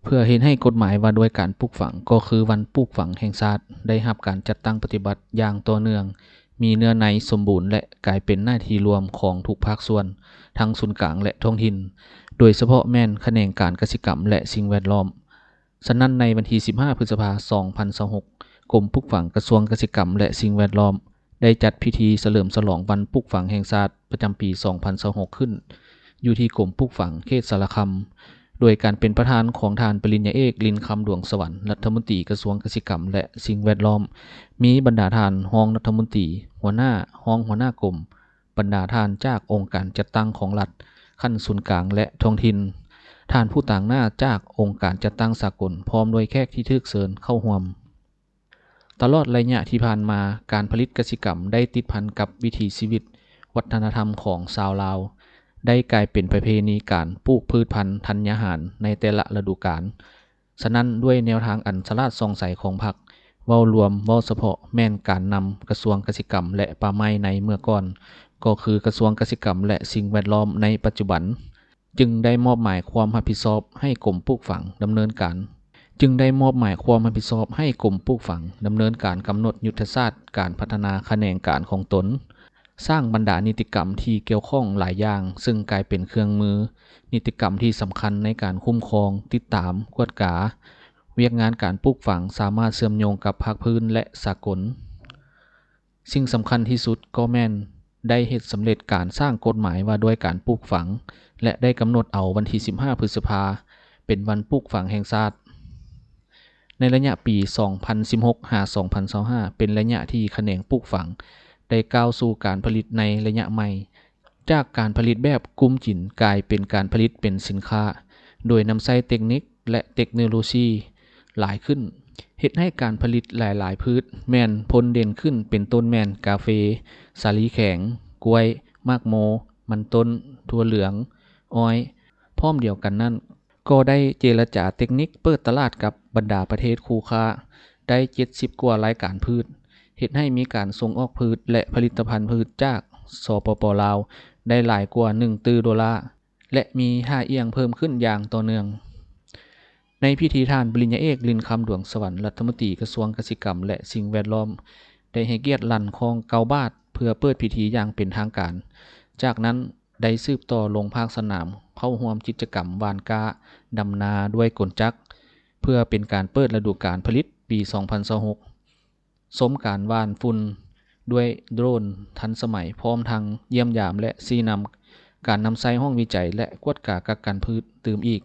ເພື່ອເຮັດໃຫ້ກົດໝາຍວ່າດ້ວຍການປູກຝັງ ກໍຄືວັນປູກຝັງແຫ່ງຊາດ ໄດ້ຮັບການຈັດຕັ້ງປະຕິບັດຢ່າງຕໍ່ເນື່ອງ, ມີເນື້ອໃນສົມບູນ ແລະ ກາຍເປັນໜ້າທີ່ລວມຂອງທຸກພາກສ່ວນ, ທັງສູນກາງ ແລະ ທ້ອງຖິ່ນ, ໂດຍສະເພາະແມ່ນຂະແໜງການກະສິກຳ ແລະ ສິ່ງແວດລ້ອມ. ສະນັ້ນ, ໃນວັນທີສິບຫ້າ ພຶດສະພາ ສອງພັນຊາວຫົກ, ກົມປູກຝັງກະຊວງກະສິກຳ ແລະ ສິ່ງແວດລ້ອມ ໄດ້ຈັດພິທີສະເຫຼີມສະຫຼອງວັນປູກຝັງແຫ່ງຊາດປະຈຳປີສອງພັນຊາວຫົກຂຶ້ນ ຢູ່ທີ່ກົມປູກຝັງເຂດສາລະຄຳ ໂດຍການເປັນປະທານຂອງທ່ານປະລິນຍາເອກ ລິນຄຳ ດວງສະຫວັນ ລັດຖະມົນຕີກະຊວງກະສິກຳ ແລະ ສິ່ງແວດລ້ອມ, ມີບັນດາທ່ານຮອງລັດຖະມົນຕີ, ຫົວໜ້າ, ຮອງຫົວໜ້າກົມ, ບັນດາທ່ານຈາກອົງການຈັດຕັ້ງຂອງລັດຂັ້ນສູນກາງ ແລະ ທ້ອງຖິ່ນ, ທ່ານຜູ້ຕາງໜ້າຈາກອົງການຈັດຕັ້ງສາກົນ ພ້ອມດ້ວຍແຂກທີ່ຖືກເຊີນເຂົ້າຮ່ວມ. ຕະຫຼອດໄລຍະທີ່ຜ່ານມາ, ການຜະລິດກະສິກຳໄດ້ຕິດພັນກັບວິຖີຊີວິດ, ວັດທະນະທຳຂອງຊາວລາວ, ໄດ້ກາຍເປັນປະເພນີການປູກພືດພັນທັນຍາຫານໃນແຕ່ລະລະດູການ. ສະນັ້ນ, ດ້ວຍແນວທາງອັນສະຫຼາດສ່ອງໃສຂອງພັກ, ເວົ້າລວມ, ເວົ້າສະເພາະ, ແມ່ນການນຳກະຊວງກະສິກຳ ແລະ ປ່າໄມ້ໃນເມື່ອກ່ອນ, ກໍຄືກະຊວງກະສິກຳ ແລະ ສິ່ງແວດລ້ອມໃນປັດຈຸບັນ, ຈຶ່ງໄດ້ມອບໝາຍຄວາມຮັບຜິດຊອບໃຫ້ກົມປູກຝັງດຳເນີນການ, ຈຶ່ງໄດ້ມອບໝາຍຄວາມຮັບຜິດຊອບໃຫ້ກົມປູກຝັງດຳເນີນການກຳນົດຍຸດທະສາດການພັດທະນາຂະແໜງການຂອງຕົນ, ສ້າງບັນດານິຕິກຳທີ່ກ່ຽວຂ້ອງຫຼາຍຢ່າງ, ເຊິ່ງກາຍເປັນເຄື່ອງມືນິຕິກຳທີ່ສຳຄັນໃນການຄຸ້ມຄອງ, ຕິດຕາມ, ກວດກາ, ວຽກງານການປູກຝັງສາມາດເຊື່ອມໂຍງກັບພາກພື້ນ ແລະ ສາກົນ. ສິ່ງສຳຄັນທີ່ສຸດກໍແມ່ນໄດ້ເຮັດສຳເລັດການສ້າງກົດໝາຍວ່າດ້ວຍການປູກຝັງ ແລະ ໄດ້ກຳນົດເອົາວັນທີສິບຫ້າ ພຶດສະພາ ເປັນວັນປູກຝັງແຫ່ງຊາດ. ໃນໄລຍະປີສອງພັນສິບຫົກ ຫາ ສອງພັນຊາວຫ້າ ເປັນໄລຍະທີ່ຂະແໜງປູກຝັງໄດ້ກ້າວສູ່ການຜະລິດໃນໄລຍະໃໝ່, ຈາກການຜະລິດແບບກຸ້ມກິນກາຍເປັນການຜະລິດເປັນສິນຄ້າ, ໂດຍນຳໃຊ້ເຕັກນິກ ແລະ ເຕັກໂນໂລຊີຫຼາຍຂຶ້ນ, ເຮັດໃຫ້ການຜະລິດຫຼາຍໆພືດແມ່ນພົ້ນເດັ່ນຂຶ້ນ, ເປັນຕົ້ນແມ່ນກາເຟ, ສາລີແຂງ, ກ້ວຍ, ໝາກໂມ, ມັນຕົ້ນ, ຖົ່ວເຫຼືອງ, ອ້ອຍ. ພ້ອມດຽວກັນນັ້ນ, ກໍໄດ້ເຈລະຈາເຕັກນິກເປີດຕະຫຼາດກັບບັນດາປະເທດຄູ່ຄ້າໄດ້ເຈັດສິບກວ່າລາຍການພືດ, ເຮັດໃຫ້ມີການສົ່ງອອກພືດ ແລະ ຜະລິດຕະພັນພືດຈາກ ສປປ ລາວ ໄດ້ຫຼາຍກວ່າໜຶ່ງຕື້ໂດລາ ແລະ ມີທ່າອ່ຽງເພີ່ມຂຶ້ນຢ່າງຕໍ່ເນື່ອງ. ໃນພິທີ, ທ່ານປະລິນຍາເອກ ລິນຄຳ ດວງສະຫວັນ ລັດຖະມົນຕີກະຊວງກະສິກຳ ແລະ ສິ່ງແວດລ້ອມ ໄດ້ໃຫ້ກຽດລັ່ນຂອງເກົ້າບາດ ເພື່ອເປີດພິທີຢ່າງເປັນທາງການ. ຈາກນັ້ນ, ໄດ້ສືບຕໍ່ລົງພາກສະໜາມເຂົ້າຮ່ວມກິດຈະກຳຫວ່ານກ້າ, ດຳນາດ້ວຍກົນຈັກ ເພື່ອເປັນການເປີດລະດູການຜະລິດປີສອງພັນຊາວຫົກ, ຊົມການຫວ່ານຝຸ່ນດ້ວຍໂດຣນທັນສະໄໝ, ພ້ອມທັງຢ້ຽມຢາມ ແລະ ຊີ້ນຳການນຳໃຊ້ຫ້ອງວິໄຈ ແລະ ກວດກາກັກກັນພືດຕື່ມອີກ.